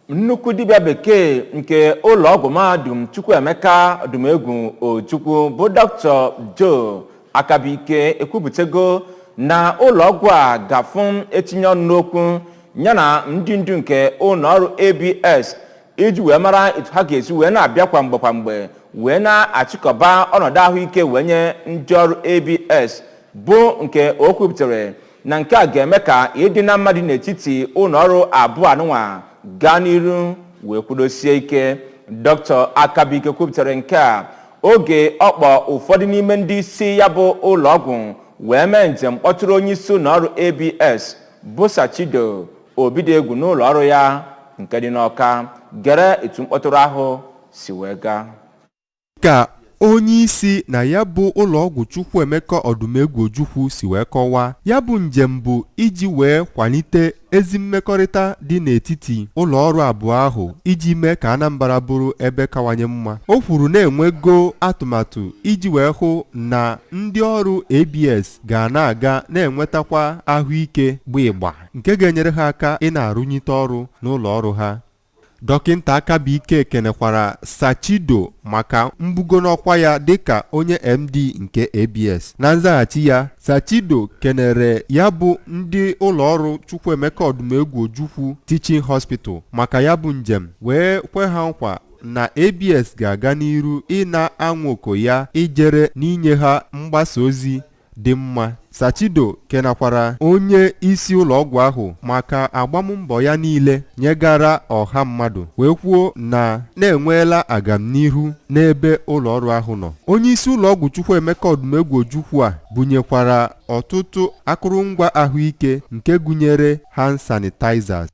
Nnukwu dibịa bekee nke ụlọọgwụ mahadum Chukwuemeka Odumegwu Ojukwu bụ Dr. Joe Akabụike ekwupụtago na ụlọọgwụ a ga-afụ etinye ọnụ n'okwu ya na ndị ndu nke ụlọọrụ ABS iji wee mara etu ha ga-esi wee na-abịa kwa mgbe kwa mgbe wee na-achịkọba ọnọdụ ahụike wee nye ndị ọrụ ABS, bụ nke o kwupụtara na nke a ga-eme ka ịdị na mmadụ n'etiti ụlọọrụ abụọ anụnwa gaa n'iru wee kwudosie ike. Dr. Akabụike kwupụtara nke a oge ọ kpọ ụfọdụ n'ime ndị isi ya bụ ụlọọgwụ wee mee njem kpọtụrụ onye isi ụlọọrụ ABS bụ Sachido Obidiegwu n'ụlọ ọrụ ya nke dị n'Ọka. Gere etu mkpọtụrụ ahụ si wee gaa. Ka onye isi na ya bụ ụlọọgwụ Chukwuemeka Odumegwu Ojukwu si wee kọwaa, ya bụ njem bụ iji wee kwalite ezi mmekọrịta dị n'etiti ụlọọrụ abụọ ahụ iji mee ka Anambra bụrụ ebe kawanye mma. O kwuru na-enwego atụmatụ iji wee hụ na ndị ọrụ ABS ga na-aga na-enwetakwa ahụike bụ ịgba nke ga-enyere ha aka ị na-arụnyite ọrụ n'ụlọ ọrụ ha. Dọkịnta Akabụike kenekwara Sachido maka mbugo n'ọkwa ya dịka onye MD nke ABS. Na nzaghachi ya, Sachido kenere ya bụ ndị ụlọọrụ Chukwuemeka Odumegwu Ojukwu Teaching Hospital maka ya bụ njem, wee kwe ha nkwa na ABS ga-aga n'iru ịna-anwa oko ya ijere n'inye ha mgbasa ozi dị mma. Sachido kenakwara onye isi ụlọọgwụ ahụ maka agbammbọ ya niile nyegara ọha mmadụ, wee kwuo na na-enweela agamnihu n'ebe ụlọọrụ ahụ nọ. Onye isi ụlọọgwụ Chukwuemeka Odumegwu Ojukwu a bunyekwara ọtụtụ akụrụngwa ahụike nke gụnyere hand sanitizers.